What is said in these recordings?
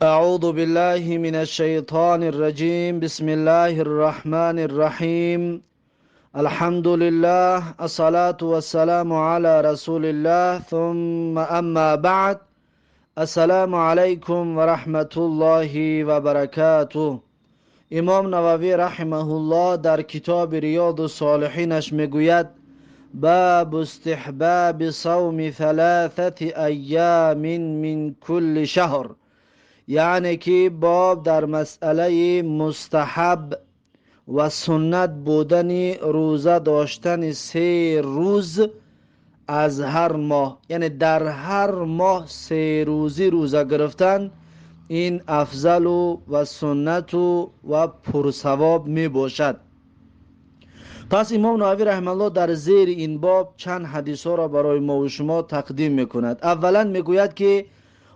أعوذ بالله من الشيطان الرجيم. بسم الله الرحمن الرحيم. الحمد لله، الصلاة والسلام على رسول الله، ثم أما بعد. السلام عليكم ورحمة الله وبركاته. امام نووی رحمه الله در کتاب ریاض الصالحینش میگوید: باب استحباب صوم ثلاثة ایام من کل شهر، یعنی که باب در مسئله مستحب و سنت بودن روزه داشتن 3 روز از هر ماه، یعنی در هر ماه 3 روزی روزه گرفتن این افضل و سنت و پرثواب می باشد. پس امام نووی رحمه الله در زیر این باب چند حدیث ها را برای ما و شما تقدیم میکند. اولا میگوید که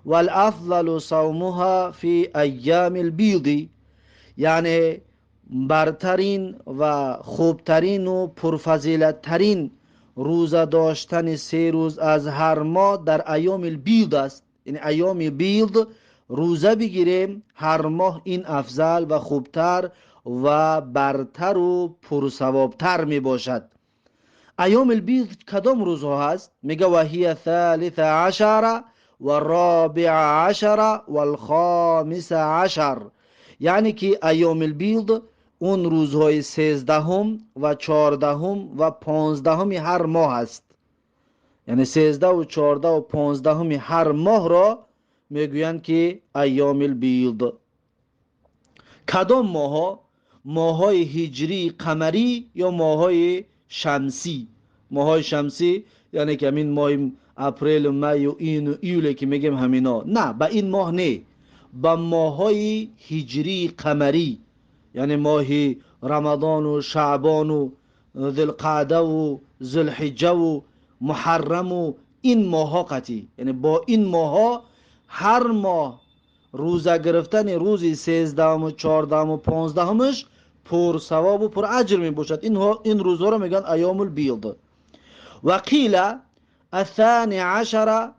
والافضل صومها فی ایام البیض، یعنی برترین و خوبترین و پرفضیلت ترین روزه داشتن 3 روز از هر ماه در ایام البیض است. یعنی ایام بیض روزه بگیریم هر ماه، این افضل و خوبتر و برتر و پرثوابتر می باشد. ایام البیض کدام روزها هست؟ میگه و هی ثالث عشر و رابع عشر و الخامس عشر، یعنی که ایام البیض اون روزهای 13 و 14 و 15 هر ماه است. یعنی 13 و 14 و 15 هر ماه را میگویند که ایام البیض. کدام ماها؟ ماهای هجری قمری یا ماهای شمسی؟ ماهای شمسی یعنی که همین ماه اپریل و می و این و ایول که میگیم همینا، نه، به این ماه نه، به ماهای هجری قمری، یعنی ماه رمضان و شعبان و ذوالقعده و ذوالحجه و محرم و این ماها قطعی، یعنی با این ماها هر ماه روزه گرفتن روزی 13 و 14 و 15 پر ثواب و پر اجر می باشد. این روزها را میگن ایام البیض. و قیل الثاني عشر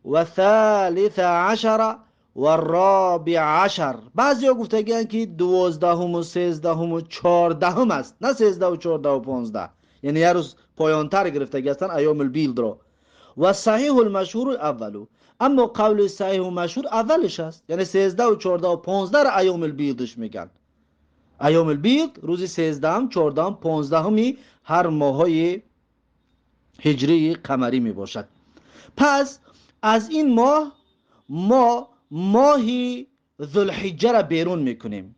والثالث عشر والرابع عشر. بعضی ها گفتگیان که 12 و 13 و 14 است، نه 13 و 14 و 15، یعنی یه روز پایانتر گرفتگی هستن ایام البیض را. و صحیح المشهور اولو، اما قول صحیح و مشهور اولش است، یعنی 13 و 14 و 15 را ایام البیضش میگن. ایام البیض روز 13، 14، 15 هر ماهای هجری قمری می باشد. پس از این ماه ما ماه ذوالحجه را بیرون میکنیم،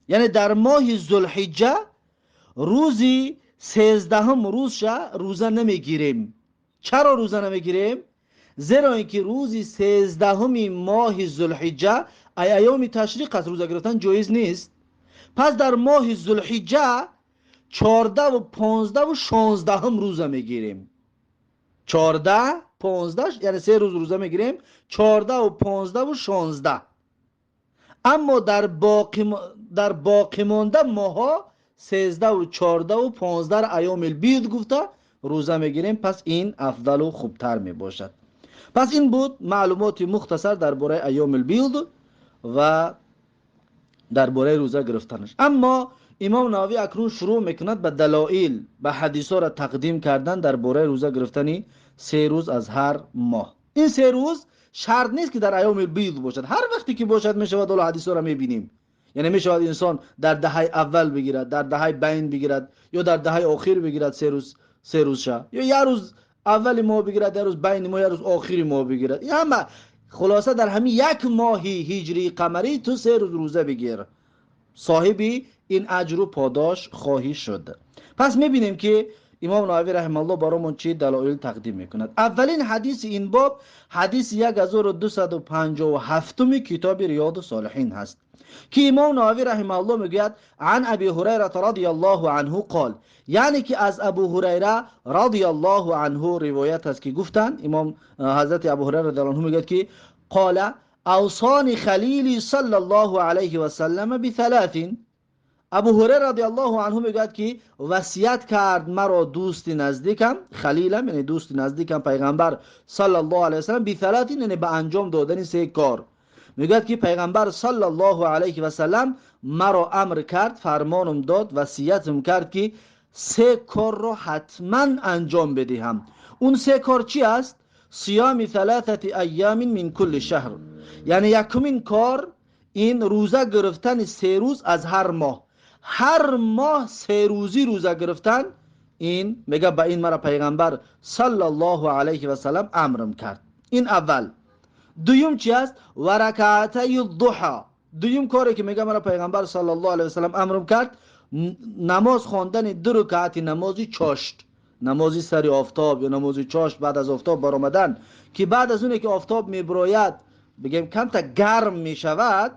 یعنی در ماه ذوالحجه روزی 13 روز روزه نمیگیریم. چرا روزه نمیگیریم؟ زیرا اینکه روزی 13 ماه ذوالحجه ایام تشریق است، روزه گرفتن جایز نیست. پس در ماه ذوالحجه 14 و 15 و 16 روزه میگیریم. 14، 15، یعنی 3 روز روزه میگیریم، 14 و 15 و 16. اما در باقی مانده ماها 13 و 14 و 15 را ایام البیض گفته روزه میگیریم. پس این افضل و خوبتر میباشد. پس این بود معلومات مختصر درباره ایام البیض و درباره روزه گرفتنش. اما امام نووی اکنون شروع میکند به دلایل، به حدیث را تقدیم کردن درباره روزه گرفتن 3 روز از هر ماه. این 3 روز شرط نیست که در ایام البیض باشد، هر وقتی که باشد میشود. حالا حدیث را میبینیم، یعنی میشود انسان در دهه اول بگیرد، در دهه بین بگیرد یا در دهه آخر بگیرد 3 روز، 3 روز شه، یا یه روز اول ماه بگیرد، یه روز بین ماه، یه روز آخری ماه بگیرد. این همه خلاصه در همین یک ماهی هجری قمری تو 3 روز روزه بگیر، صاحبی این اجر و پاداش خواهی شد. پس میبینیم که امام نووی رحمه الله برامون چی دلایل تقدیم میکند. اولین حدیث این باب حدیث 1257 کتاب ریاض الصالحین هست که امام نووی رحمه الله میگوید: عن ابی هریره رضی الله عنه قال، یعنی که از ابو هریره رضی الله عنه روایت است که گفتند، امام حضرت ابو هریره رضی الله عنه میگوید که قال اوصانی خلیلی صلی الله علیه و سلم بثلاث. ابو هریره رضی الله عنه میگوید که وصیت کرد مرا دوست نزدیکم، خلیلم یعنی دوست نزدیکم، پیغمبر صلی الله علیه و سلم، بثلاث یعنی به انجام دادن 3 کار. میگوید که پیغمبر صلی الله علیه و سلم مرا امر کرد، فرمانم داد، وصیتم کرد که سه کار را حتما انجام بدهم. اون سه کار چی است؟ صیام ثلاثه ایام من کل شهر، یعنی یکمین کار این روزه گرفتن 3 روز از هر ماه، هر ماه 3 روزی روزه گرفتن. این میگه به این مرا پیغمبر صلی الله علیه و سلم امرم کرد. این اول. دویم چی است؟ و رکعتی الضحی. دویم کاری که میگه مرا پیغمبر صلی الله علیه و سلم امرم کرد، نماز خواندن 2 رکعت نمازی چاشت، نمازی سر آفتاب یا نمازی چاشت بعد از آفتاب برآمدن، که بعد از اونه که آفتاب میبراید بگیم کم تا گرم میشود،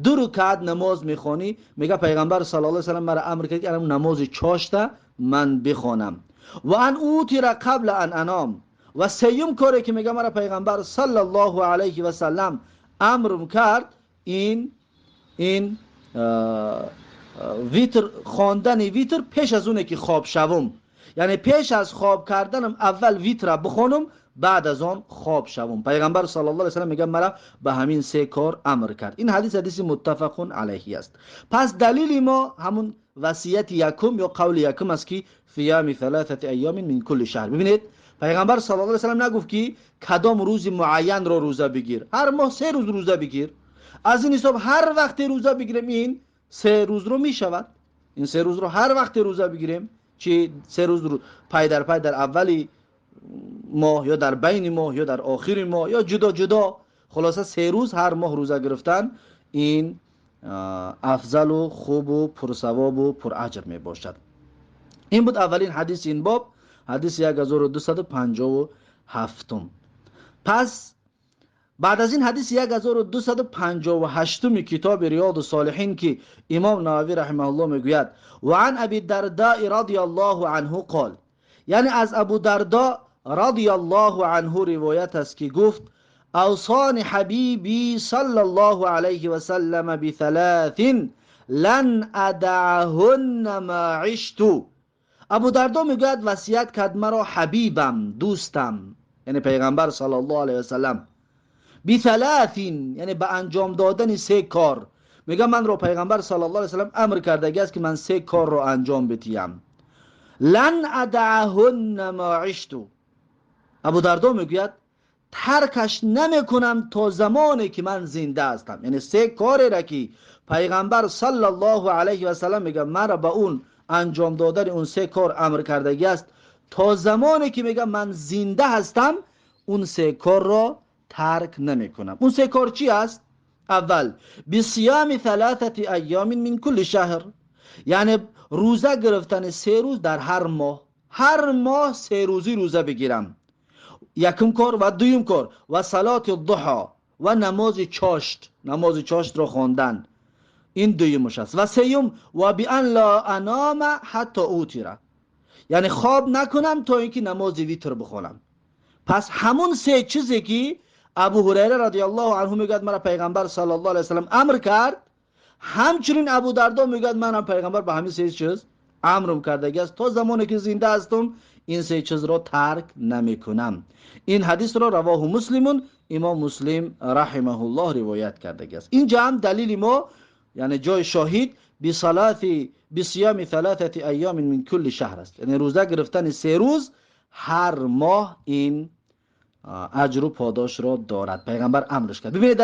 2 رکعت نماز میخوانی. میگه پیغمبر صلی الله علیه و سلم مرا امر کرد که نماز چاشت من بخوانم. و ان اوتر قبل ان انام. و سیوم کاری که میگه مرا پیغمبر صلی الله علیه و سلم امرم کرد، این ویتر خواندن، ویتر پیش از اونه که خواب شوم، یعنی پیش از خواب کردنم اول ویتر بخوانم، بعد از آن خواب شوم. پیغمبر صلی الله علیه و سلم میگه مرا به همین 3 کار امر کرد. این حدیث حدیث متفق علیه است. پس دلیل ما همون وصیت یکم یا قول یکم است که صیام ثلاثه ایام من کل شهر. ببینید پیغمبر صلی الله علیه و سلم نگفت که کدام روز معین را روزه بگیر، هر ماه 3 روز روزه بگیر. از این حساب هر وقت روزه بگیریم این 3 روز رو میشود. این 3 روز رو هر وقت روزه بگیریم، چی 3 روز رو پای در پای در اولی ماه یا در بین ماه یا در آخر ماه یا جدا جدا، خلاصه 3 روز هر ماه روزه گرفتن این افضل و خوب و پرثواب و پراجر می باشد. این بود اولین حدیث این باب، حدیث 1257. پس بعد از این حدیث 1258 کتاب ریاض الصالحین که امام نووی رحمه الله میگوید و عن ابی الدرداء رضی الله عنه قال، یعنی از ابو درداء رضی الله عنه روایت است که گفت اوصانی حبیبی صلی الله علیه و سلم بثلاث لن ادعهن ما عشت. ابو درداء میگوید وصیت کرد مرا حبیبم، دوستم، یعنی پیغمبر صلی الله علیه و سلم، بثلاث یعنی به انجام دادن 3 کار. میگه من رو پیغمبر صلی الله علیه و سلم امر کرده است که من 3 کار رو انجام بدیم. لن ادعهن ما عشت. ابو درداء میگوید ترکش نمیکنم تا زمانی که من زنده هستم. یعنی 3 کاری را که پیغمبر صلی الله علیه و سلم میگه مرا به اون انجام دادن اون 3 کار امر کردگی است، تا زمانی که میگه من زنده هستم اون 3 کار را ترک نمیکنم. اون 3 کار چی است؟ اول بصیام 3 ایام من کل شهر، یعنی روزه گرفتن 3 روز در هر ماه، هر ماه 3 روزی روزه بگیرم، یکم کار. و دویم کار و صلات الضحی و نماز چاشت، نماز چاشت را خواندن، این دویمش است. و سیوم و بان لا انام حتی اوتر، یعنی خواب نکنم تا اینکه نماز ویتر بخوانم. پس همون 3 چیزی که ابو هریره رضی الله عنه میگوید مرا پیغمبر صلی الله علیه و سلم امر کرد، همچنین ابو دردا میگوید منم پیغمبر به همین 3 چیز امرم کرده است، تا زمانی که زنده هستم این 3 چیز را ترک نمیکنم. این حدیث را رواه مسلمون، امام مسلم رحمه الله روایت کرده است. اینجا هم دلیل ما، یعنی جای شاهد بصیام 3 ایام من کل شهر است، یعنی روزه گرفتن 3 روز هر ماه این اجر و پاداش را دارد. پیغمبر امرش کرد. ببینید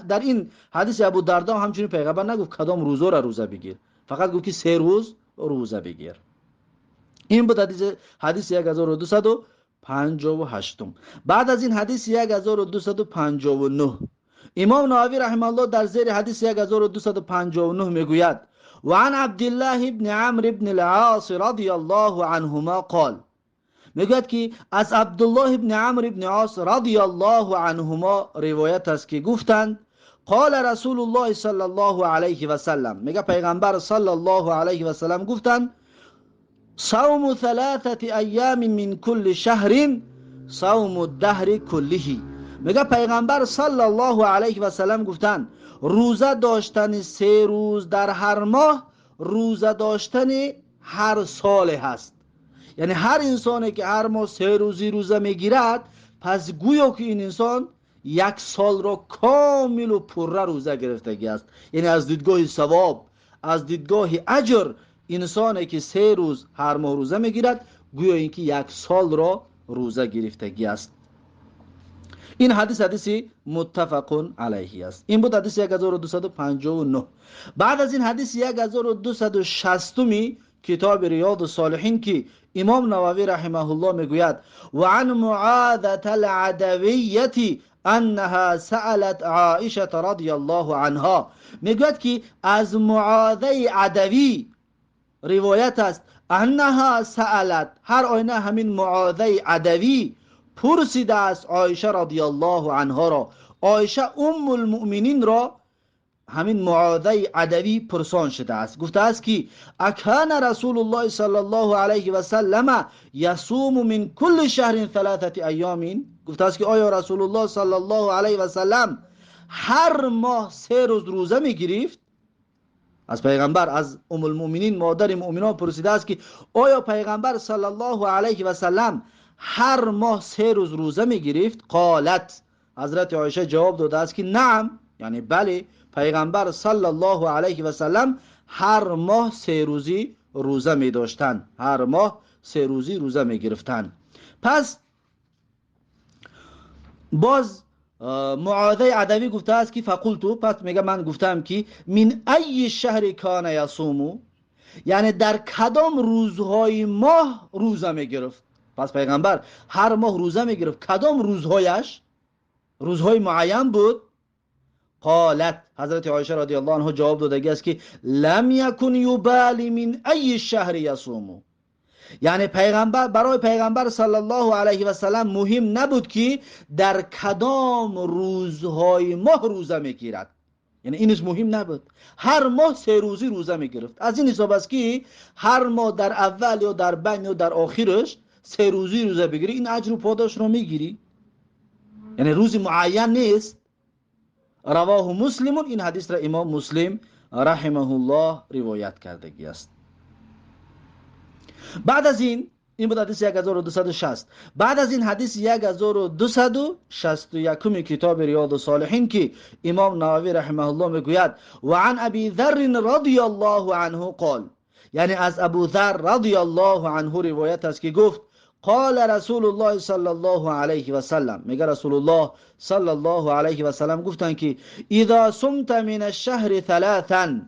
در این حدیث ابو دردا همچنین پیغمبر نگفت کدام روزه را روزه بگیر، فقط گفت که 3 روز روزه بگیر. این بود حدیث 1258. بعد از این حدیث 1259 امام نووی رحمه الله در زیر حدیث 1259 میگوید و عن عبدالله ابن عمرو ابن العاص رضی الله عنهما قال، میگوید که از عبدالله ابن عمرو ابن عاص رضی الله عنهما روایت است که گفتند قال رسول الله صلی الله علیه و سلم، میگه پیغمبر صلی الله علیه و سلم گفتند صوم 3 ایام من کل شهر صوم الدهر کله. میگه پیغمبر صلی الله علیه و سلم گفتند روزه داشتن 3 روز در هر ماه روزه داشتن هر سال هست. یعنی هر انسانی که هر ماه 3 روزی روزه میگیرد، پس گویا که این انسان یک سال را کامل و پره روزه گرفتگی است. یعنی از دیدگاه ثواب، از دیدگاه اجر، انسانی که 3 روز هر ماه روزه میگیرد گویا اینکه یک سال را روزه گرفتگی است. این حدیث حدیثی متفق علیه است. این بود حدیث 1259. بعد از این حدیث 1260 کتاب ریاض الصالحین که امام نووی رحمه الله میگوید و عن معاذة العدویة انها سألت عائشة رضی الله عنها. میگوید که از معاذه عدوی روایت است انها سألت، هر آینه همین معاذه عدوی پرسیده است عایشه رضی الله عنها را، عایشه ام المؤمنین را همین معاذه عدوی پرسان شده است، گفته است که اکان رسول الله صلی الله علیه و سلم یصوم من کل شهر 3 ایام. گفته است که آیا رسول الله صلی الله علیه و سلم هر ماه 3 روز روزه می گرفت؟ از پیغمبر، از ام المؤمنین مادر مؤمنان پرسیده است که آیا پیغمبر صلی الله علیه و سلم هر ماه 3 روز روزه می گرفت؟ قالت، حضرت عایشه جواب داده است که نعم، یعنی بله، پیغمبر صلی الله علیه و سلم هر ماه 3 روزی روزه می داشتند، هر ماه 3 روزی روزه می گرفتند. پس باز معاذ عدوی گفته است که فقلتو، پس میگه من گفتم که من ای شهر کان یصوم، یعنی در کدام روزهای ماه روزه می گرفت؟ پس پیغمبر هر ماه روزه می گرفت، کدام روزهایش؟ روزهای معین بود. قالت، حضرت عایشه رضی الله عنها جواب داده است که لم یکن یبالی من ای شهر یصوم، یعنی پیغمبر، برای پیغمبر صلی الله علیه و سلم مهم نبود که در کدام روزهای ماه روزه میگیرد، یعنی اینش مهم نبود، هر ماه 3 روزی روزه میگرفت. از این حساب است که هر ماه در اول یا در بین یا در آخرش 3 روزی روزه بگیری، این اجر و پاداش رو میگیری، یعنی روز معین نیست. رواه مسلم، این حدیث را امام مسلم رحمه الله روایت کردگی است. بعد از این بود حدیث 1260. بعد از این حدیث 1261 کتاب ریاض الصالحین که امام نووی رحمه الله میگوید و عن ابی ذر رضی الله عنه قال، یعنی از ابو ذر رضی الله عنه روایت است که گفت قال رسول الله صلی الله علیه و سلم، میگه رسول الله صلی الله علیه و سلم گفتن که اذا صمت من الشهر 3،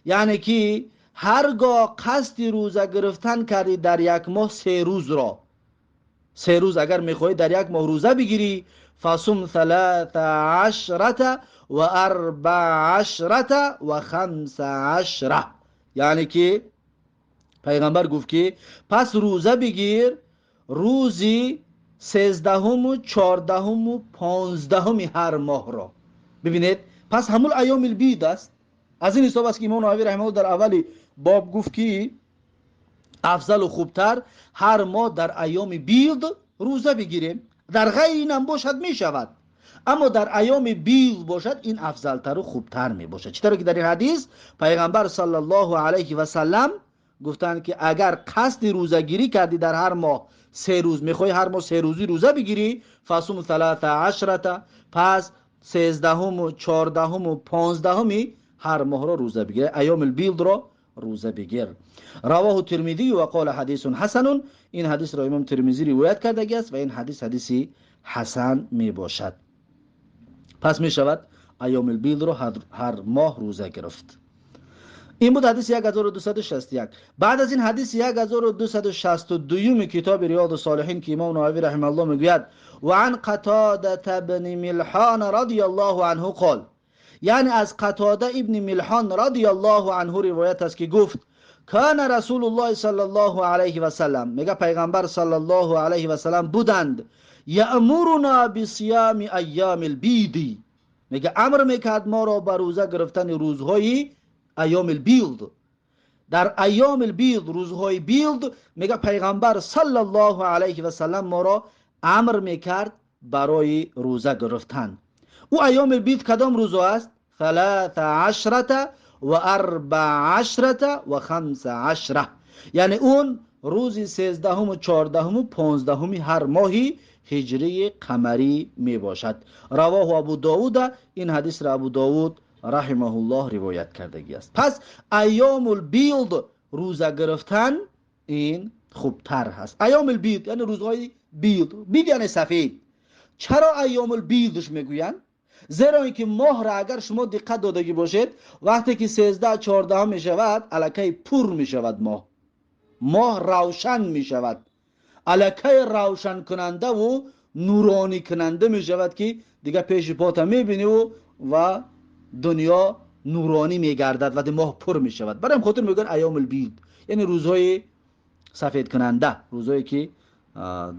یعنی که هرگاه قصد روزه گرفتن کردی در یک ماه 3 روز را، 3 روز اگر میخوای در یک ماه روزه بگیری، فصم 13 و 14 و 15، یعنی که پیغمبر گفت که پس روزه بگیر روزی 13 و 14 و 15 هر ماه را. ببینید پس همون ایام البید است. از این حساب است که امام نووی رحمه الله در اول باب گفت که افضل و خوبتر هر ماه در ایام بیض روزه بگیریم، در غیر این هم باشد می شود، اما در ایام بیض باشد این افضلتر و خوبتر می باشد. چطور که در این حدیث پیغمبر صلی الله علیه و سلم گفتند که اگر قصد روزه گیری کردی در هر ماه 3 روز، میخوای هر ماه 3 روزی روزه بگیری، فصوم 13، پس 13 و 14 و 15 هر ماه را روزه بگیر، ایام البیض را روزه بگیر. رواه ترمذی و قال حدیث حسن، این حدیث را امام ترمذی روایت کرده است و این حدیث حدیثی حسن می باشد. پس می شود ایام البیض را هر ماه روزه گرفت. این بود حدیث 1261. بعد از این حدیث 1262 کتاب ریاض الصالحین که امام نووی رحمه الله میگوید و عن قتاده بن ملحان رضی الله عنه قال، یعنی از قتاده ابن ملحان رضی الله عنه روایت است که گفت کان رسول الله صلی الله علیه و سلم، میگه پیغمبر صلی الله علیه و سلم بودند، یأمرنا بصیام ایام البید، میگه امر میکرد ما را به روزه گرفتن روزهای ایام البیض. در ایام البیض، روزهای بیض، میگه پیغمبر صلی الله علیه و سلم ما را امر میکرد برای روزه گرفتن. او ایام البیض کدام روزها است؟ 13 و 14 و 15، یعنی اون روز 13 و 14 و 15 هر ماهی ҳиҷрии қамарӣ мебошад. Равоҳу Абу Довуда, ин ҳадисро Абу Довуд раҳимаҳуллоҳ ривоят кардагӣ аст. Пас айёмул билд рӯза гирифтан ин хубтар ҳаст. Айёмул бид яъне рӯзҳои бид, бид яъне сафед. Чаро айёмул бидш мегӯянд? Зеро ин ки моҳро агар шумо диққат додагӣ бошед, вақте ки 13, 14 мешавад, аллакай пур мешавад моҳ, моҳ равшан мешавад, аллакай равшанкунандаву нуронӣ кунанда мешавад, ки дигар пеши пота мебиниву ва дунё нуронӣ мегардад, вақте моҳ пур мешавад. Барои ҳам хотир мегӯянд айёмул бид, яъне рӯзҳои сафедкунанда, рӯзҳое ки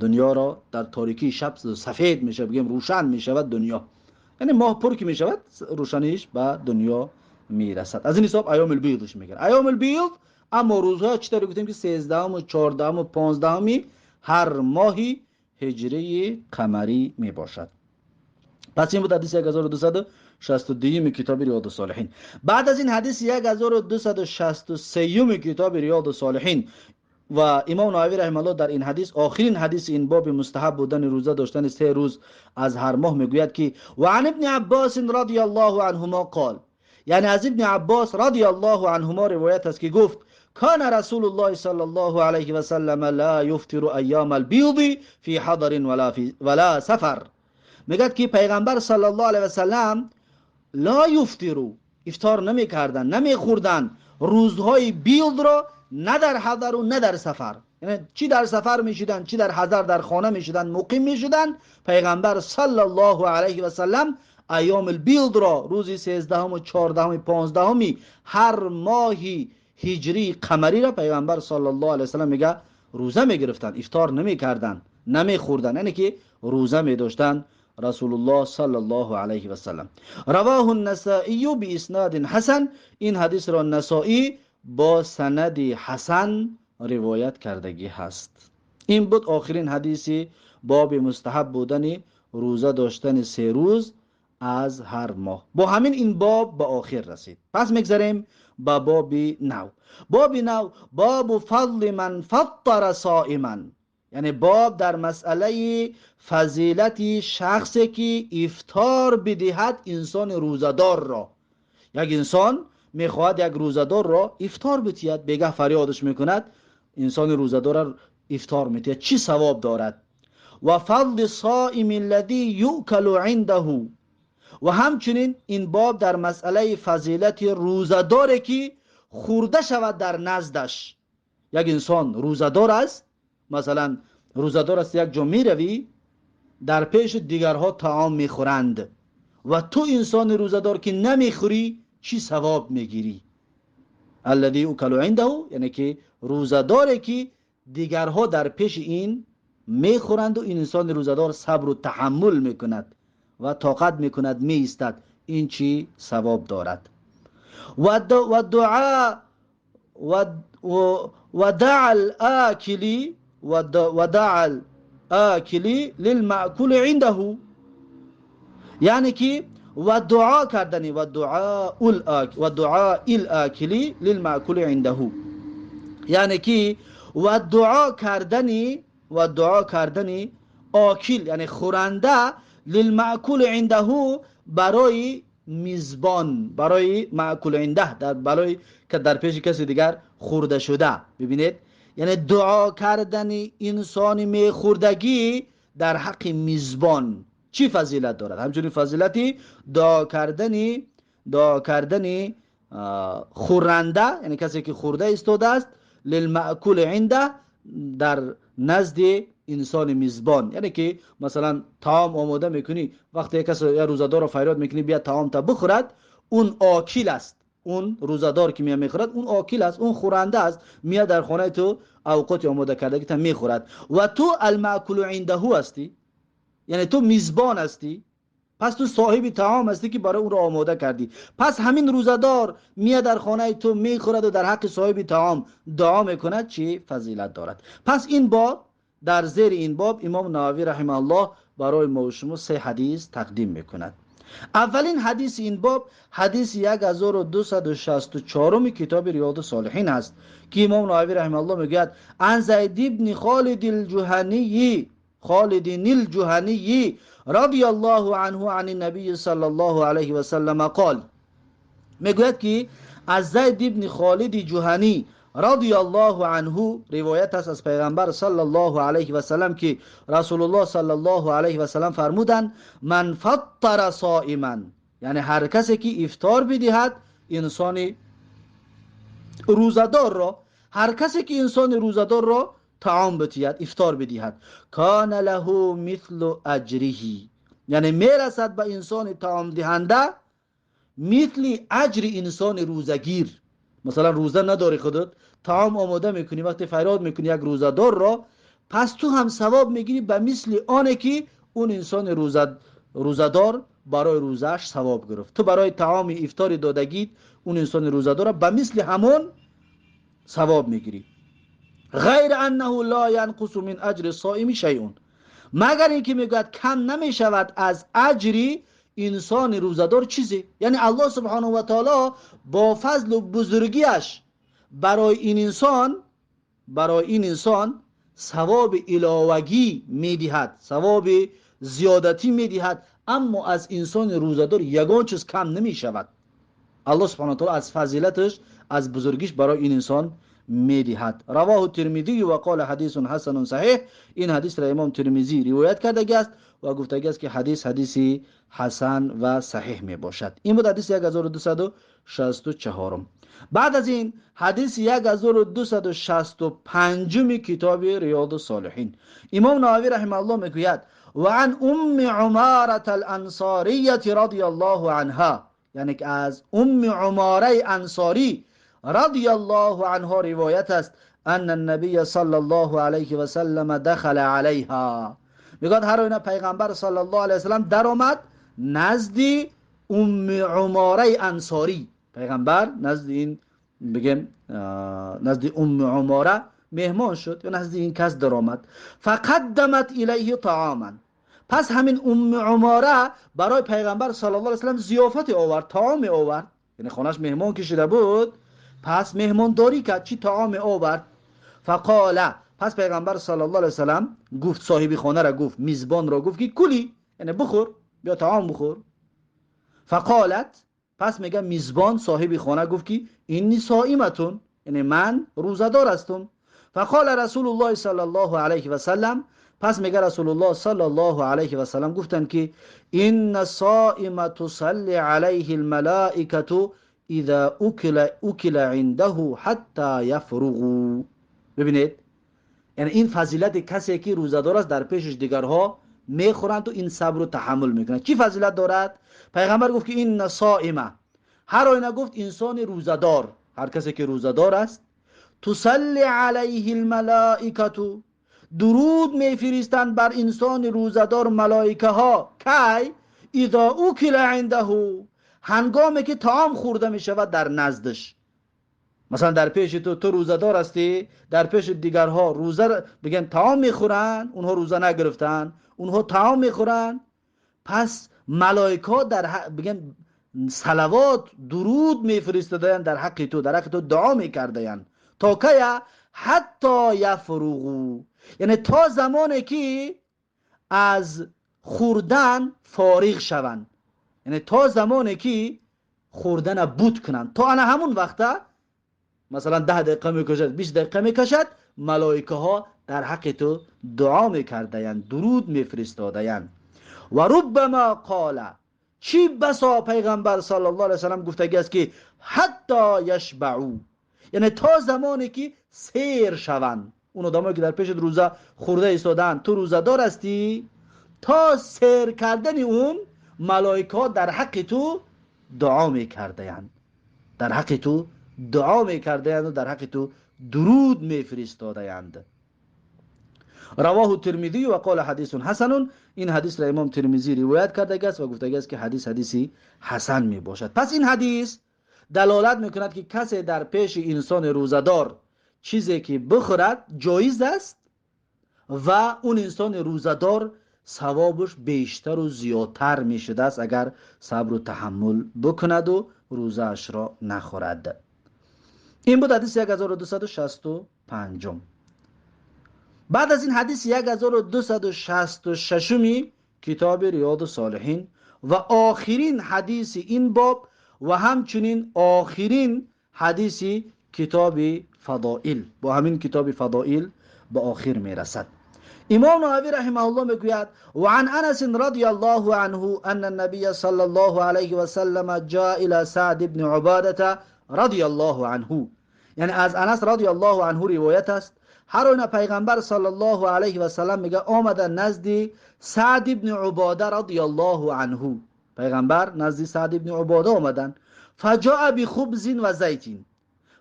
дунёро дар торикии шаб сафед мешавад, бигӯем, рӯшан мешавад дунё. Яъне моҳ пур ки мешавад, рӯшаниш ба дунё мерасад. Аз ин ҳисоб айёмул бидш мегӯянд, айёмул бид. Аммо рӯзҳо чӣ тавре гуфтем, ки 13-уму, 14-уму, 15-уми ҳар моҳи ҳиҷрии қамарӣ мебошад. Пас ин буд ҳадиси 1262-юми китоби Риёду Солиҳин. Баъд аз ин ҳадиси 1263-юми китоби Риёду Солиҳин ва имом Нававӣ раҳималлоҳ дар ин ҳадис, охирин ҳадиси ин боби мустаҳаб будани рӯза доштани 3 рӯз аз ҳар моҳ, мегӯяд ки: ва ан ибни Аббосин радиаллоҳу анҳумо қол, яъне аз Ибни Аббос радиаллоҳу анҳумо ривоят аст, ки гуфт: كان رسول الله صلى الله عليه وسلم لا يفطر أيام البيض في حضر ولا سفر. میگد که پیغمبر صلی الله علیه وسلم لا يفطر، افطار نمیکردن، نمیخوردن روزهای بیض را، نه در حضر و نه در سفر. یعنی چی در سفر میشدن، چی در حضر، در خانه میشدن، مقیم میشدن، پیغمبر صلی الله علیه و سلم ایام البیض را، روزی 13 و 14، 15 هر ماهی هجری قمری را پیغمبر صلی الله علیه و سلم میگه روزه میگرفتن، افطار نمیکردن، نمیخوردن، یعنی که روزه میداشتن رسول الله صلی الله علیه و سلم. رواه النسائی باسناد حسن. این حدیث را نسائی با سند حسن روایت کردگی هست. این بود آخرین حدیث باب مستحب بودن روزه داشتن 3 روز از هر ماه. با همین این باب به آخر رسید. پس میگذریم به باب نو. باب نو، باب فضل من فطر صائما، یعنی باب در مسئله فضیلت شخصی که افطار بدهد انسان روزه‌دار را. یک انسان میخواهد یک روزه‌دار را افطار بدهد، بگه فریادش میکند، انسان روزه‌دار را افطار میدهد، چی ثواب دارد؟ و فضل صائم الذی یؤکل عنده. و همچنین این باب در مسئله فضیلت روزه‌داری که خورده شود در نزدش. یک انسان روزه‌دار است، مثلا روزه‌دار است، یک جا میروی، در پیش دیگرها طعام میخورند و تو انسان روزه‌دار که نمیخوری چی ثواب میگیری؟ الذی یؤکل عنده، یعنی که روزه‌داری که دیگرها در پیش این میخورند و این انسان روزه‌دار صبر و تحمل میکند و طاقت میکند، میایستد، این چی ثواب دارد؟ و دعا و دعا الاکلی و دعا الاکلی للمأکول عنده، یعنی که و دعا کردنی و دعا و دعا الاکلی للمأکول عنده، یعنی که و دعا کردنی آکل، یعنی خورنده، للمأکول عنده، برای میزبان، برای مأکول عنده، در برای که در پیش کسی دیگر خورده شده. ببینید، یعنی دعا کردن انسان میخوردگی در حق میزبان چی فضیلت دارد؟ همچنین فضیلتی دعا کردنی خورنده، یعنی کسی که خورده ایستاده است، للمأکول عنده، در نزد انسان میزبان. یعنی که مثلا طعام آماده میکنی، وقتی کسی یا روزه‌دار رو فریاد میکنی بیا طعام تا بخورد، اون آکل است، اون روزه‌دار که میاد میخورد، اون آکل است، اون خورنده است، میاد در خانه تو اوقات آماده کرده تا میخورد و تو المأکول عنده هستی، یعنی تو میزبان هستی، پس تو صاحب طعام هستی که برای اون رو آماده کردی. پس همین روزه‌دار میاد در خانه تو میخورد و در حق صاحب طعام دعا میکند، چی فضیلت دارد؟ پس این باب، در زیر این باب امام نووی رحمه الله برای ما و شما سه حدیث تقدیم میکند. اولین حدیث این باب حدیث 1264 کتاب ریاض الصالحین است که امام نووی رحمه الله میگوید: عن زید ابن خالد الجهنی. خالد الجهني رضي الله عنه عن النبي صلى الله عليه وسلم قال، میگوید که از زید ابن خالد جهنی رضی الله عنه روایت است از پیغمبر صلی الله علیه و سلم که رسول الله صلی الله علیه و سلم فرمودند من فطر صائما، یعنی هر کسی که افطار بدهد انسان روزه‌دار را، هر کسی که انسان روزه‌دار را طعام بدهد، افطار بدهد، کان له مثل اجره، یعنی میرسد به انسان طعام دهنده مثل اجر انسان روزگیر. مثلا روزه نداری خودت، طعام آماده میکنی، وقتی فریاد میکنی یک روزه‌دار را، پس تو هم ثواب میگیری به مثل آنه که اون انسان روزه‌دار برای روزه‌اش ثواب گرفت. تو برای طعام افطار دادگیت اون انسان روزه‌دار را به مثل همون ثواب میگیری. غیر انه لا ینقص من اجر الصائم شیء، مگر اینکه میگوید کم نمیشود از اجری انسان روزه‌دار چیزی. یعنی الله سبحانه و تعالی با فضل و بزرگیش برای این انسان ثواب علاوگی میدهد، ثواب زیادتی میدهد، اما از انسان روزه‌دار یگان چیز کم نمیشود. الله سبحانه و تعالی از فضیلتش، از بزرگیش برای این انسان میدهد. رواه الترمذی و قال حدیث حسن صحیح. این حدیث را امام ترمذی روایت کرده است و گفته است که حدیث حدیثی حسن و صحیح می باشد. این بود حدیث 1264. بعد از این حدیث 1265 کتاب ریاض الصالحین، امام نووی رحمه الله میگوید و عن ام عماره الانصاریه رضی الله عنها، یعنی که از ام عماره انصاری رضی الله عنها روایت است ان النبی صلی الله علیه و سلم دخل علیها، میگوید هر آینه پیغمبر صلی الله علیه و سلم در آمد نزد ام عماره انصاری. پیغمبر نزد این بگم نزد ام عماره مهمان شد یا نزد این کس در آمد. فقدمت الیه طعاما، پس همین ام عماره برای پیغمبر صلی الله علیه و سلم ضیافت آورد، طعام آورد، یعنی خانه‌اش مهمان کشیده بود، پس مهمانداری کرد، چی طعام آورد. فقال، پس پیغمبر صلی الله علیه و سلم گفت، صاحب خانه را گفت، میزبان را گفت که کلی، یعنی بخور، بیا طعام بخور. فقالت، پس میگه میزبان صاحب خانه گفت که اینی صائمتون، یعنی من روزه‌دار هستم. فقال رسول الله صلی الله علیه و سلم، پس میگه رسول الله صلی الله علیه و سلم گفتند که ان الصائم تصلی علیه الملائکه اذا اکل عنده حتی یفرغوا. ببینید، یعنی این فضیلت کسی که روزه‌دار است در پیشش دیگرها میخورند و این صبر و تحمل میکنند. چی فضیلت دارد؟ پیغمبر گفت که این صائمه، هر آینه گفت انسان روزه‌دار، هر کسی که روزه‌دار است، تصلی علیه الملائکه، درود میفرستند بر انسان روزه‌دار ملائکه ها. کی؟ اذا اکل عنده، هنگامی که طعام خورده میشود در نزدش. مثلا در پیش تو روزه‌دار هستی، در پیش دیگرها روزه بگن طعام میخورن، اونها روزه نگرفتن، اونها طعام میخورن، پس ملائکه در حق بگن صلوات درود میفرستادن در حق تو، در حق تو دعا میکردن تا که حتی یفرغو، یعنی تا زمانی که از خوردن فارغ شوند، یعنی تا زمانی که خوردن بود کنند، تا انا همون وقتا مثلا 10 دقیقه میکشد، 20 دقیقه میکشد، ملائکه ها در حق تو دعا میکردند، درود میفرستادند. و ربما قال، چی بسا پیغمبر صلی الله علیه و سلم گفتگی است که حتی یشبعو، یعنی تا زمانی که سیر شوند. اون آدمایی که در پیش روزه خورده ایستادن، تو روزه دار هستی، تا سیر کردن اون ملائکه ها در حق تو دعا میکردند، در حق تو دعا میکردند و در حق تو درود میفرستادند. رواه الترمذی و قال حدیث حسن. این حدیث را امام ترمذی روایت کرده است و گفته است که حدیث حدیثی حسن می باشد. پس این حدیث دلالت میکند که کسی در پیش انسان روزه‌دار چیزی که بخورد جایز است و اون انسان روزه‌دار ثوابش بیشتر و زیادتر می شده است اگر صبر و تحمل بکند و روزه‌اش را نخورد. این بود حدیث 1265. بعد از این حدیث 1266 کتاب ریاض الصالحین و آخرین حدیث این باب و همچنین آخرین حدیث کتاب فضائل، با همین کتاب فضائل به آخر میرسد. امام نووی رحمه الله میگوید و عن انس رضی الله عنه ان النبی صلی الله علیه و سلم جاء الى سعد بن عباده رضی الله عنه. یعنی از انس رضی الله عنه روایت است، هر آینه پیغمبر صلی الله علیه و سلم میگه آمده نزد سعد بن عباده رضی الله عنه. پیغمبر نزد سعد بن عباده آمدن. فجاء بخبز و زیت.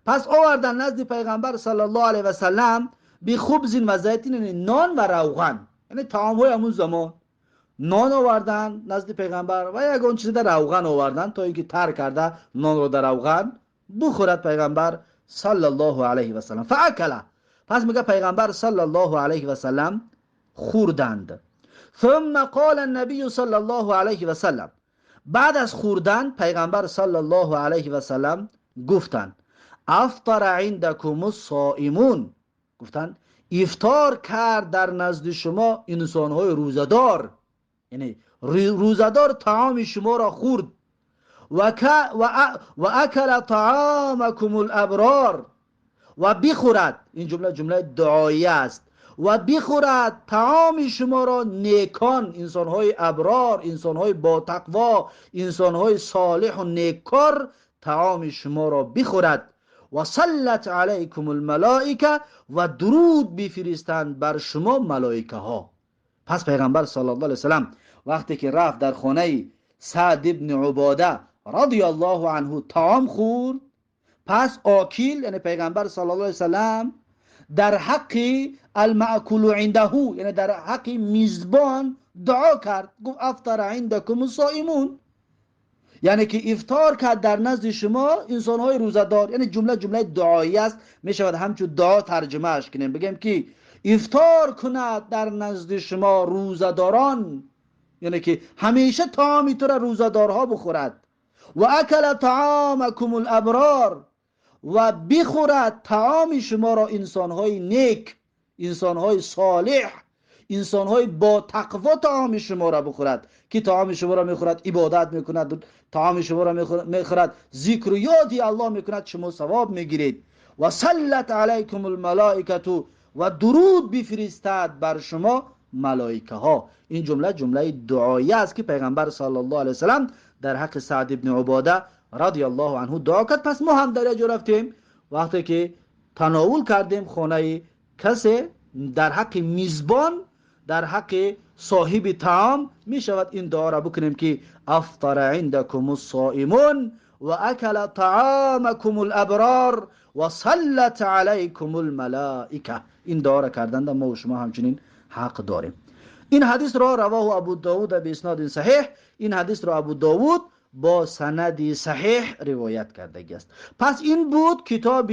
پس آوردن نزد پیغمبر صلی الله علیه و سلم بخبز و زیت، یعنی نان و روغن، یعنی طعام های همون زمان. نان آوردن نزد پیغمبر و یگان چیز در روغن آوردن تا اینکه تر کرده نان رو در روغن بخورد پیغمبر صلی الله علیه و سلم. فاکل. پس میگه پیغمبر صلی الله علیه و سلم خوردند. ثم قال النبی صلی الله علیه و سلم، بعد از خوردن پیغمبر صلی الله علیه و سلم گفتند افطر عندكم الصائمون. گفتند افطار کرد در نزد شما انسانهای روزه‌دار، یعنی روزه‌دار طعام شما را خورد. و اکل طعامكم الابرار، و بخورد، این جمله جمله دعایی است، و بخورد طعام شما را نیکان، انسانهای ابرار، انسانهای با تقوا، انسانهای صالح و نیکار طعام شما را بخورد. و صلت علیکم الملائکه، و درود بفرستند بر شما ملائکه ها. پس پیغمبر صلی الله علیه وسلم وقتی که رفت در خانه سعد ابن عباده رضی الله عنه طعام خورد، پس آکیل یعنی پیغمبر صلی الله علیه وسلم در حق المأکول عنده، یعنی در حق میزبان دعا کرد، گفت افطر عندكم الصائمون، یعنی که افطار کرد در نزد شما انسانهای روزه‌دار. یعنی جمله جمله دعایی است، میشود همچون دعا ترجمه اش کنیم، بگیم که افطار کند در نزد شما روزه‌داران، یعنی که همیشه طعامی تو را روزه‌دارها بخورد. و اکل طعامکم الابرار، و بخورد طعام شما را انسانهای نیک، انسانهای صالح، انسانهای با تقوا طعام شما را بخورد. که طعام شما را میخورد عبادت میکند، طعام شما را میخورد ذکر و یادی الله میکند، شما ثواب میگیرید. و صلت علیکم الملائکه، و درود بفرستد بر شما ملائکه ها. این جمله جمله دعایی است که پیغمبر صلی الله علیه وسلم در حق سعد ابن عباده رضی الله عنه دعا کرد. پس ما هم در جا رفتیم، وقتی که تناول کردیم خانه کسی در حق میزبان، در حق صاحب طعام می شود این دعا را بکنیم که افطر عندكم الصائمون و اکل طعامكم الابرار و صلت علیکم الملائکه. این دعا را کردن ما و شما همچنین حق داریم. این حدیث را رواه ابو داود به اسناد صحیح، این حدیث را ابو داود با سند صحیح روایت کرده است. پس این بود کتاب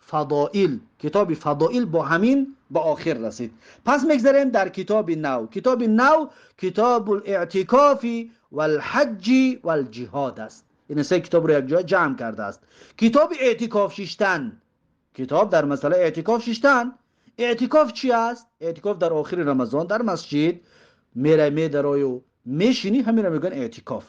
فضائل. کتاب فضائل با همین به آخر رسید. پس میگذریم در کتاب نو. کتاب نو کتاب الاعتکاف والحج والجهاد است. این سه کتاب رو یک جای جمع کرده است. کتاب اعتکاف ششتن، کتاب در مسئله اعتکاف ششتن. اعتکاف چی است؟ اعتکاف در آخر رمضان در مسجد میره میدرای و میشینی، همین رو میگن اعتکاف.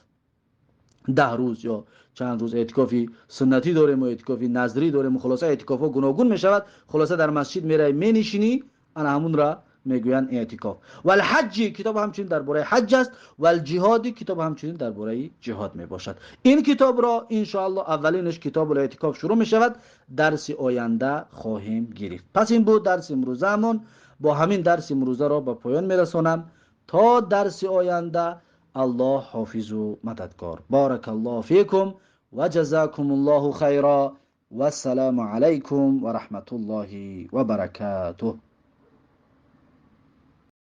10 روز یا چند روز اعتکافی سنتی داریم و اعتکافی نظری داریم، خلاصه اعتکاف ها گوناگون میشود. خلاصه در مسجد میره مینشینی، انا همون را میگویند اعتکاف. والحج کتاب همچنین درباره حج است، والجهاد کتاب همچنین درباره جهاد میباشد. این کتاب را ان شاء الله اولینش کتاب الاعتکاف شروع میشود، درس آینده خواهیم گرفت. پس این بود درس امروزمون. با همین درس امروزه را به پایان میرسانم. تا درس آینده الله حافظ و مددگار. بارک الله فیکم و جزاکم الله خیرا و السلام علیکم و رحمت الله و برکاته.